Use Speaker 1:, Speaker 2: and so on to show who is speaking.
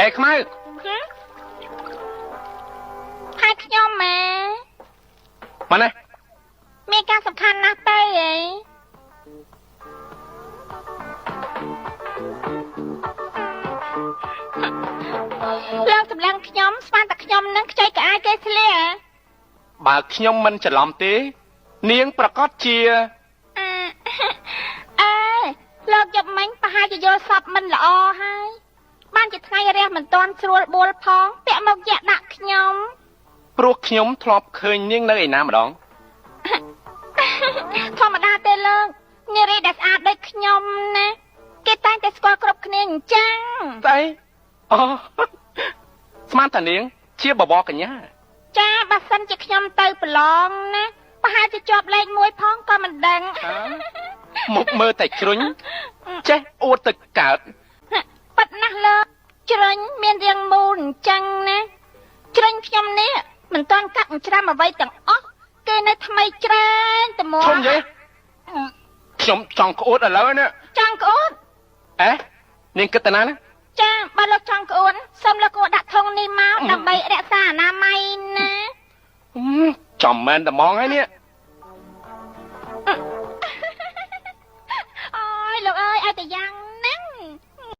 Speaker 1: អេខ្មៅ
Speaker 2: ហើយខ្ញុំម៉ែ
Speaker 1: មកនេះ
Speaker 2: មានការសំខាន់ណាស់ទៅអីលោកសម្លឹងខ្ញុំស្មានតែខ្ញុំនឹងខ្ចីក្អាយគេស្លៀក
Speaker 1: បើខ្ញុំមិនច្រឡំទេ នាងប្រកាសជា
Speaker 2: អឺអេលោកយប់មិញប្រហែលជាយល់សពមិនល្អហើយបានជាថ្ងៃរះមិនទាន់ស្រួលបួលផងពាក់មកយៈដាក់ខ្ញុំ
Speaker 1: ព្រោះខ្ញុំធ្លាប់ឃើញនាងនៅឯណាម្ដង
Speaker 2: ធម្មតាទេលោកនារីដែលស្អាតដូចខ្ញុំណាគេតែងតែស្គាល់គ្រប់គ្នាអញ្ចឹង
Speaker 1: ស្អីអូស្មានតានាង ជាបបរកញ្ញា
Speaker 2: ចាបើសិនជាខ្ញុំទៅប្រឡងណាប្រហែលជាជាប់លេខមួយផងក៏មិនដឹង
Speaker 1: មុខមើលតែជ្រុញចេះអួតទៅកើត
Speaker 2: ប៉ិតណាស់លោកជ្រុញមានរាងមូលអញ្ចឹងណាជ្រុញខ្ញុំនេះមិនទាន់កាត់ច្រាំអ្វីទាំងអស់គេនៅថ្មីច្រើនត្ម
Speaker 1: ធំយេខ្ញុំចង់ក្អួតឥឡូវនេះ
Speaker 2: ចង់ក្អួត
Speaker 1: អេនាងគិតតាណាណា
Speaker 2: ចាបើលោកចង់ក្អួតសូមលោកគួរដាក់ធុងនេះមកដើម្បីរក្សាអនាម័យណា
Speaker 1: ចំមែនតែហ្មងហើយនេះ
Speaker 2: អូយលោកអើយឲ្យតែយ៉ា